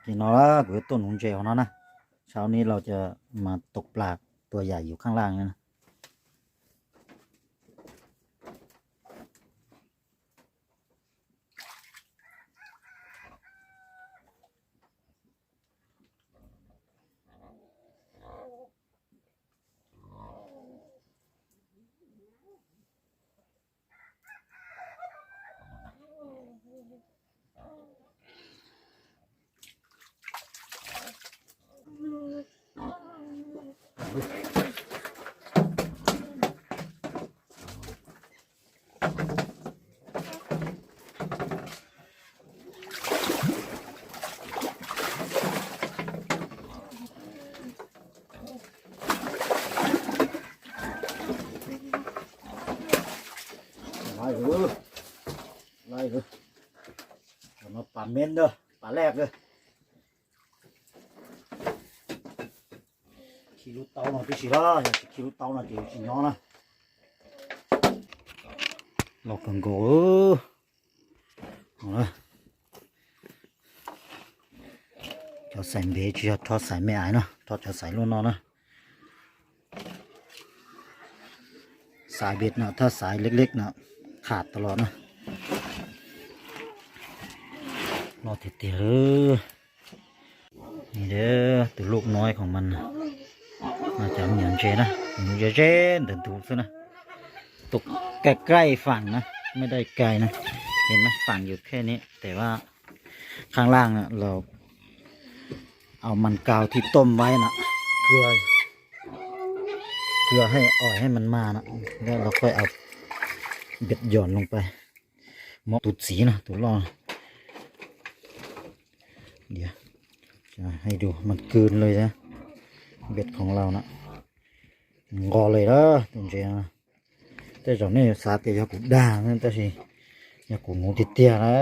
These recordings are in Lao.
นี่เนาะล่ะ ก๋วยเตี๋ยวหนูเจของเรานะ เช้านี้เราจะมาตกปลาตัวใหญ่อยู่ข้างล่างนี่นะ ຫຼາຍເດີ ຫຼາຍເດີ ເອົາມາປາເມັນເດີ ປາແລກເດີ ຂີ້ລູກເຕົ່າເນາະ ຕິຊິລະ ຢ່າຂີ້ລູກເຕົ່າເນາະ ຕິຊິຍໍນະ ລອກກັນໂກ ເອົາລະ ຈອດໃສ່ເບ ຈອດ ທອດໃສ່ແມ່ອາຍເນາະ ທອດ ຈອດໃສ່ໂລດເນາະ ສາຍເບັດເນາະ ຖ້າສາຍເລັກໆເນາະ ຂາດຕະຫຼອດເນາະ ລອດຕິດໆເດີ ນີ້ເດີ ຕົວລູກນ້ອຍຂອງມັນນະ ໜ້າຈະມີຫຍັງເຈນະ ໜູເຈນ ເດີນດູດຊະນະ ຕົກໃກ້ໆຝັ່ງນະ ໄມ່ໄດ້ໄກນະ ເຫັນໄໝ ຝັ່ງຢູ່ແຄ່ນີ້ ແຕ່ວ່າຂ້າງລ່າງນະ ເຮົາເອົາມັນກາວທີ່ຕົ້ມໄວ້ນະ ເກືອ ເພື່ອໃຫ້ ອ່ອຍໃຫ້ມັນມານະ ແລ້ວເຮົາຄ່ອຍເອົາເບັດຫຍ່ອນລົງໄປ ເໝາະຕູດສີນະ ຕູດລ້ອ ດຽວຈະໃຫ້ດູ ມັນກືນເລີຍນະ ເບັດຂອງເຮົານະ ງໍເລີຍເດີ ຕຸນເຈນະ ແຕ່ເຈົ້ານີ້ສາແຕ່ຢາກກູດານະ ແຕ່ຊິຢາກກູໜູເຕ້ຍໆນະ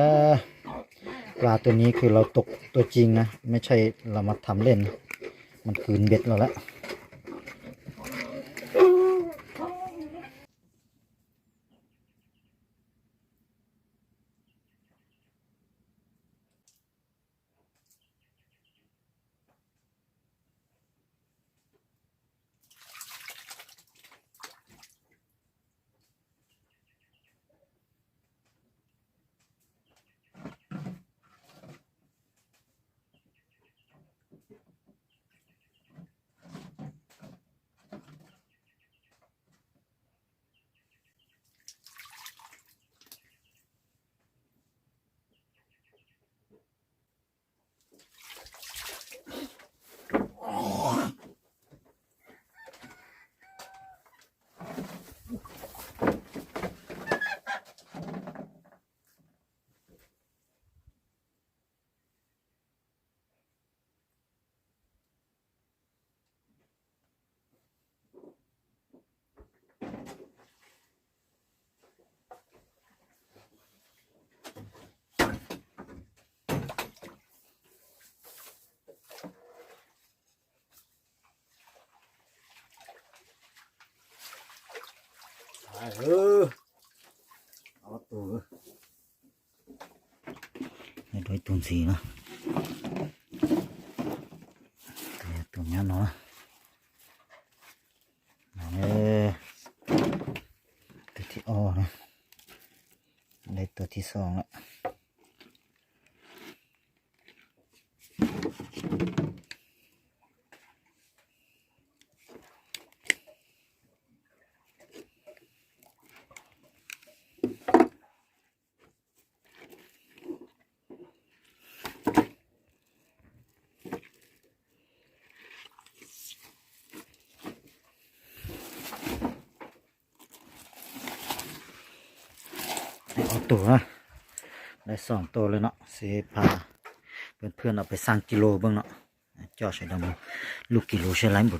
ປາຕົວນີ້ຄືເຮົາຕົກຕົວຈິງນະ ໄມ່ໃຊ່ເຮົາມາທຳເລ່ນ ມັນກືນເບັດເຮົາລະ. ເອີ ເອົາໂຕ ໃຫ້ດ້ວຍຕູນສີເນາະ ຕົວເນີ້ຍເນາະ ເອີ ຕົວທີ່ອອກນະ ໄດ້ຕົວທີ່ສອງລະ. ໄດ້ອອກໂຕນະ ໄດ້ສອງໂຕເລີຍເນາະ ຊິພາເພື່ອນໆເອົາໄປຊັ່ງກິໂລເບິ່ງເນາະ ເຈາະໃສ່ດຳ ລູກກິໂລໃຊ້ຫຼາຍ ບໍ່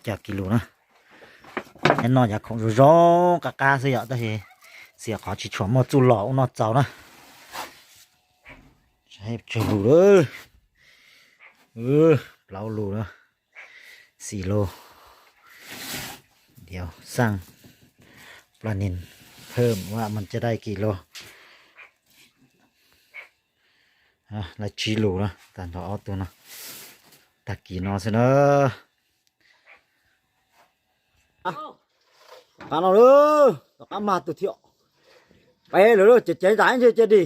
ຈັກກິໂລນະ ແນ່ນອນ ຢາກຂອງໂຈໆ ກາໆ ເສຍ ແຕ່ເສຍຂໍຊິຊວນໝໍ້ຈູຫຼໍ້ນອກເຈົ້ານະ ໃຊ້ໂຈໂລເດີ ເອີ ເລົ່າໂລນະ. ສີ່ໂລ ດຽວຊັ່ງປານິນເພີ່ມວ່າມັນຈະໄດ້ກີ່ໂລ. ອາ ລະຈີໂລນະ ຕານເຂົາເອົາໂຕນະ ຕາກີນອນຊະເນາະ. ອາ ການເອົາເດີ ຕອກກັບມາໂຕທຽວ ໄປເລີຍ ເຈ ເຈ ຕາຍ ເຈ ເຈດີ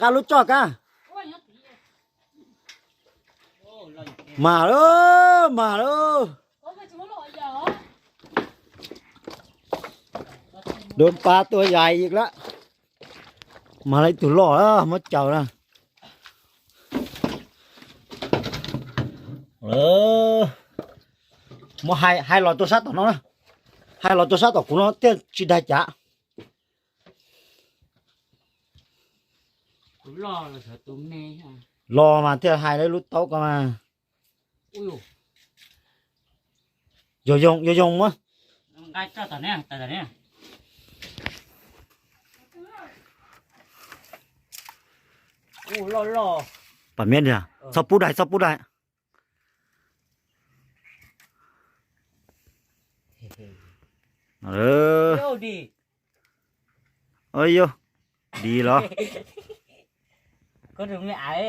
ການລົດຈອດກາ ມາເດີ ມາເດີ ໂດນປາຕົວໃຫຍ່ອີກລະ. ມາໄລ່ໂຕຫຼໍ່ລະ ມາເຈົ້ານະ ເອີ ມາໃຫ້ ໃຫ້ຫຼໍ່ໂຕຊະຕອນເນາະ ໃຫ້ຫຼໍ່ໂຕຊະຕອນກູເນາະ ເຕັ້ນຊິໄດ້ຈະ ຫຼໍ່ລະເທື່ອໂຕແມ່ ຫຼໍ່ມາເທື່ອໃຫ້ໄດ້ລຸດເຕົ້າກໍມາ. ໂຍຍົງ ໂຍຍົງມະ ໄດ້ເຈົ້າຕອນເນີ້ຍ ຕອນເນີ້ຍ ໂອ້ ຫຼໍ່ ປາເມັດເດ ເອີ ຊອບປູໄດ້ ຊອບປູໄດ້ ເອີ ໂຍດີ ເອີຍໂຍ ດີເນາະ ກໍຖືແມ່ອາຍ